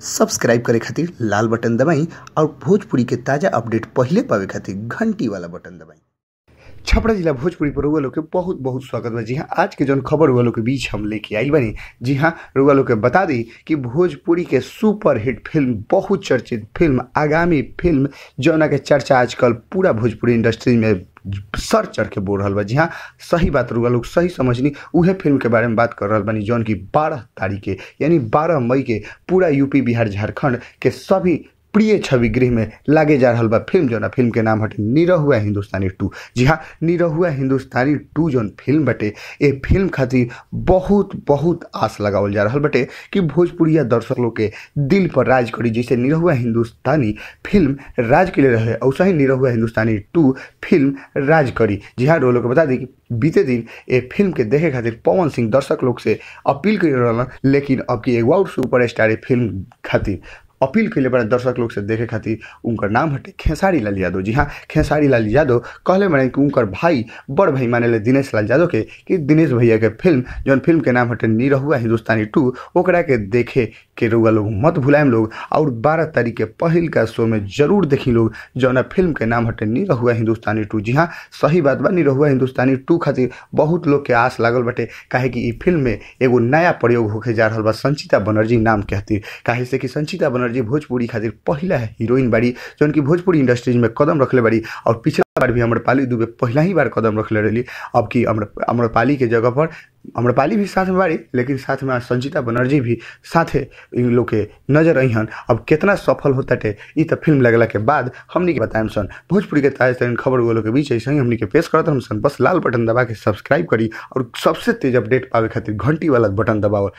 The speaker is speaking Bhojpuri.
सब्सक्राइब करे खातिर लाल बटन दबाई और भोजपुरी के ताज़ा अपडेट पहिले पावे खातिर घंटी वाला बटन दबाई। छपरा जिला भोजपुरी पर रउआ लोग के बहुत बहुत स्वागत बा। जी हाँ, आज के जौन खबर रउआ लोग के बीच हम लेके आइल बानी, जी हाँ रउआ लोग के बता दी कि भोजपुरी के सुपर हिट फिल्म, बहुत चर्चित फिल्म, आगामी फिल्म जौना के चर्चा आजकल पूरा भोजपुरी इंडस्ट्री में सर चढ़ के बोल रहा बा। जी हाँ, सही बात रउआ लोग सही समझनी, उहे फिल्म के बारे में बात कर रहा बानी जौन की 12 तारीख के यानी 12 मई के पूरा यूपी बिहार झारखंड के सभी प्रिय छवि गृह में लागे जा रहा बा फिल्म, जौना फिल्म के नाम हटे निरहुआ हिंदुस्तानी 2। जी हाँ, निरहुआ हिंदुस्तानी 2 जौन फिल्म बटे, ए फिल्म खातिर बहुत बहुत आस लगावल जा रहा बटे कि भोजपुरिया दर्शक लोग के दिल पर राज करी। जैसे निरहुआ हिंदुस्तानी फिल्म राज के लिए रहे, वैसे ही निरहुआ हिंदुस्तानी 2 फिल्म राज करी। जी हाँ, लोग के बता दी कि बीते दिन ए फिल्म के देखे खातिर पवन सिंह दर्शक लोग से अपील कर रहा, लेकिन अब की एगो और सुपर स्टार ए फिल्म खातिर अपील कैले बड़े दर्शक लोग से देखे खातिर, उनकर नाम हटे खेसारी लाल यादव। जी हाँ, खेसारी लाल यादव कहले बड़े कि उनकर भाई बड़ भाई माने ले दिनेश लाल यादव के कि दिनेश भैया के फिल्म जौन फिल्म के नाम हटे निरहुआ हिंदुस्तानी 2 ओकरा के देखे के रउआ लोग मत भुलाएम लोग, और 12 तारीख के पहिल का शो में जरूर देखी लोग जौना फिल्म के नाम हटे निरहुआ हिंदुस्तानी 2। जी हाँ, सही बात बा, निरहुआ हिंदुस्तानी 2 खातिर बहुत लोग के आस लागल बटे, काहे कि ई फिल्म में एगो नया प्रयोग होके जा रहा बा संचिता बनर्जी नाम के खातिर, काहे से कि संचिता बनर्जी भोजपुरी खातिर पहला हीरोइन बाड़ी जौन की भोजपुरी इंडस्ट्रीज में कदम रखले बाड़ी, और पिछला बार भी अम्रपाली दुबे पहला ही बार कदम रखले रही। अब की अम्रपाली के जगह पर अम्रपाली भी साथ में बाड़ी, लेकिन साथ में संचिता बनर्जी भी साथे इन लोग के नजर अहन। अब कितना सफल होता टे ई तो फिल्म लगला के बाद हमनी के बताएम सन। भोजपुरी के ताज़ा तरीन खबर वो लोग के बीच ऐसे ही हमनी के पेश करत हम सन। बस लाल बटन दबा के सब्सक्राइब करी और सबसे तेज अपडेट पावे खातिर घंटी वाला बटन दबावल।